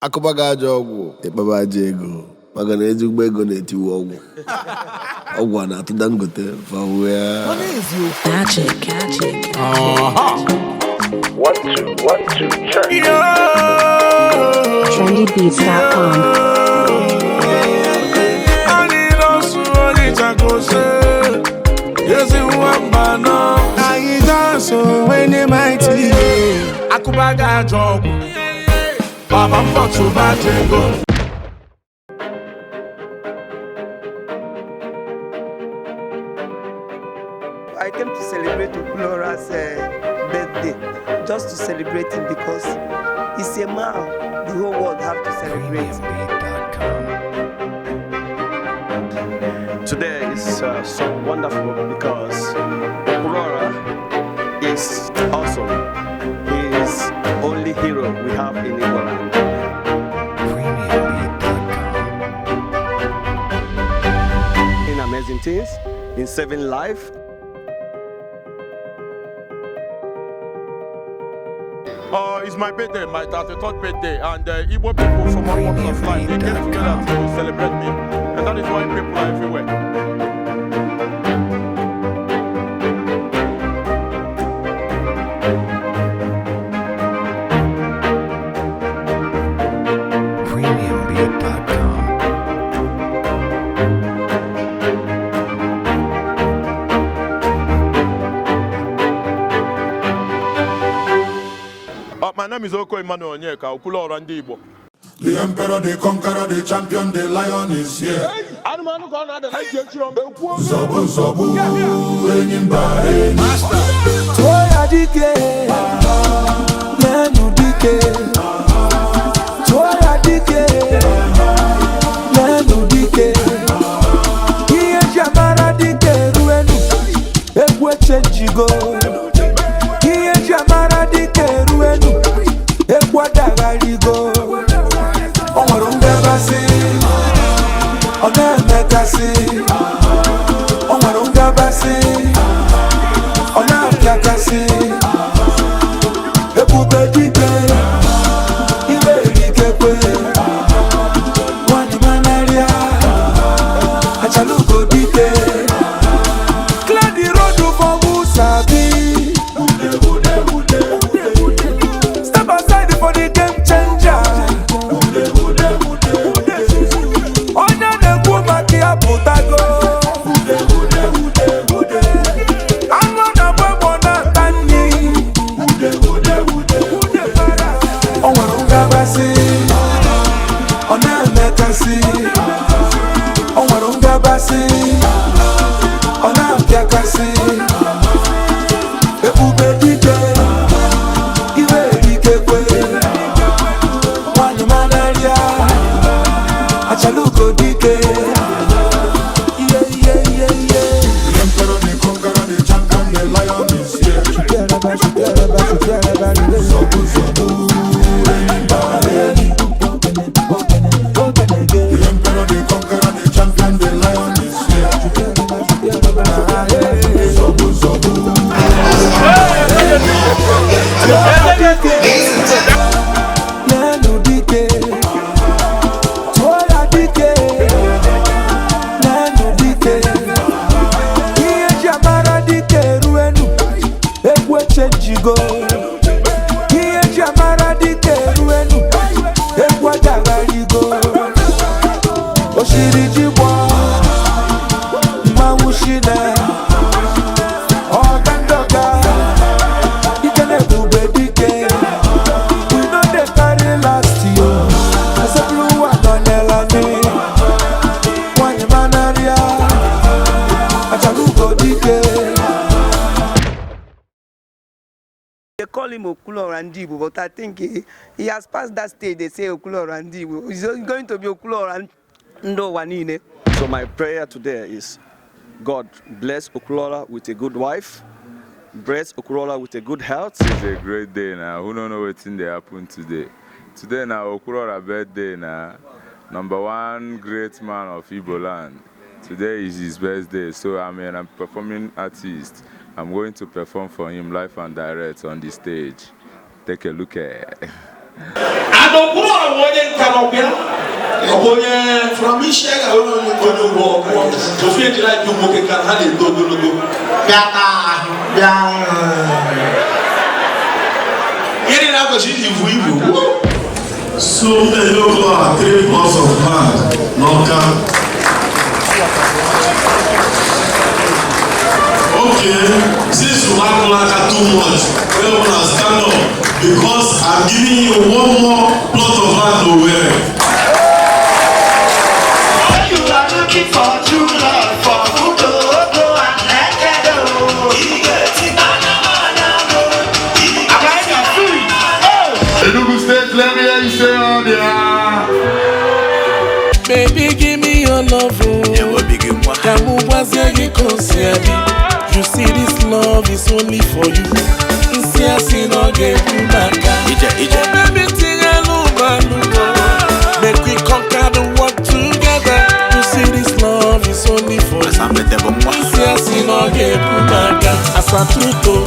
Akụba gị ajọ ọgwụ, ịkpaba ajọ ego, maka na ezigbo ego na-etiwe ọgwụ. Ọgwụ a na-atụ Dangote fawụya. Magic, magic. One, two, one, two, check. Trendybeats.com. Anyị nọsụ Onitsha, ezi nwa mba nọ. Anyị dance when they mighty. Akụba gị ajọ ọgwụ, baba mkpọtụ bajego. I came to celebrate Okwuluora's birthday, just to celebrate him because he's a man the whole world have to celebrate. Today is so wonderful because Okwuluora is awesome. He is only hero we have in Igbo land. In amazing things, in saving life. It's my birthday, my 33rd birthday, and Igbo people from all walks of life, they came together to celebrate me. And that is why people are everywhere. Premiumbeat.com. My name is Oko Emmanuel Onyeka, Okwuluora Ndị Igbo. The emperor, the conqueror, the champion, the lion is here. Nzọbụ nzọbụ, enyi mba enyi. Tụọ ya dike, lenu dike. Tụọ ya dike, lenu dike. Ihe eji amara dike eruenu, egwu echenjigo. Ihe eji amara dike eruenu, egwu adagharigo. O nwere ngabasị, ọ na-emekasị. O nwere ngabasị, ọ na-apịakasị. Ebube dike, ime erikekwe. Nwanyị manarịa, achalugo dike. Clear the road for who sabi. Step aside for the game changer. Onye na-ekwu maka ya pụtago. Anụ na-agba egbe, ọ na-ata nri. O nwere ngabasị, ọ na-emekasị. O nwere ngabasị, ọ na-apịakasị. Ebube dike, iwe erikekwe. Nwanyị manarịa, achalugo dike. Iye iye iye iye. The emperor, the conqueror, the champion, the lion is here. Nzọbụ nzọbụ, enyi mba enyi. The emperor, the conqueror, the champion, the lion is here. Nzọbụ nzọbụ. Lenu dike, tụọ ya dike, lenu dike. Ihe eji amara dike eruenu, egwu echenjigo. Ihe eji amara dike eruenu, egwu adagharigo. Oshiri ji gbọ, mmanwụ shine, ọga ndọga, ike na-ebube dike. We no dey carry last yo. Asepụrụ ụwa nọnyere anyị. Nwanyị manarịa, achalugo dike. They call him Okwuluora Ndị Igbo, but I think he has passed that stage. They say Okwuluora Ndị Igbo. He's going to be Okwuluora Ndị ụwa niile. So my prayer today is God bless Okwuluora with a good wife, bless Okwuluora with a good health. It's a great day now. Who don't know wetin dey happen today? Today na Okwuluora birthday na, number one great man of Igbo land. Today is his birthday, so I'm a performing artist. I'm going to perform for him live and direct on the stage. Take a look at. And Okwuluora bụ onye nta. Isi ya ga-awere onye onye ụgwọ ọkụ. Ofu ejiri aka ụmụ nwoke ka ha na-eto ogologo. Bịa taa ahụ, bịa. Ihe niile a kwesịrị iji vu ibu. So Eloko three plots of land n'Awka. Okay, since you like Olaka too much, we wanna stand up because I'm giving you one more plot of land to wear. You are looking for true love, for Udo, Ogo, and Ekedo. Enugu State, let me hear you say all there. Baby, give me your love, oh. Ka mụ gwazie gị ka o si adị. You see this love is only for you. Nsị asị na ọ ga-ekwu maka. Oh, baby, tinyelu m alụ, oh. Make we conquer the world together. You see this love is only for you. Nsị asị na ọ ga-ekwu maka. Asatruto.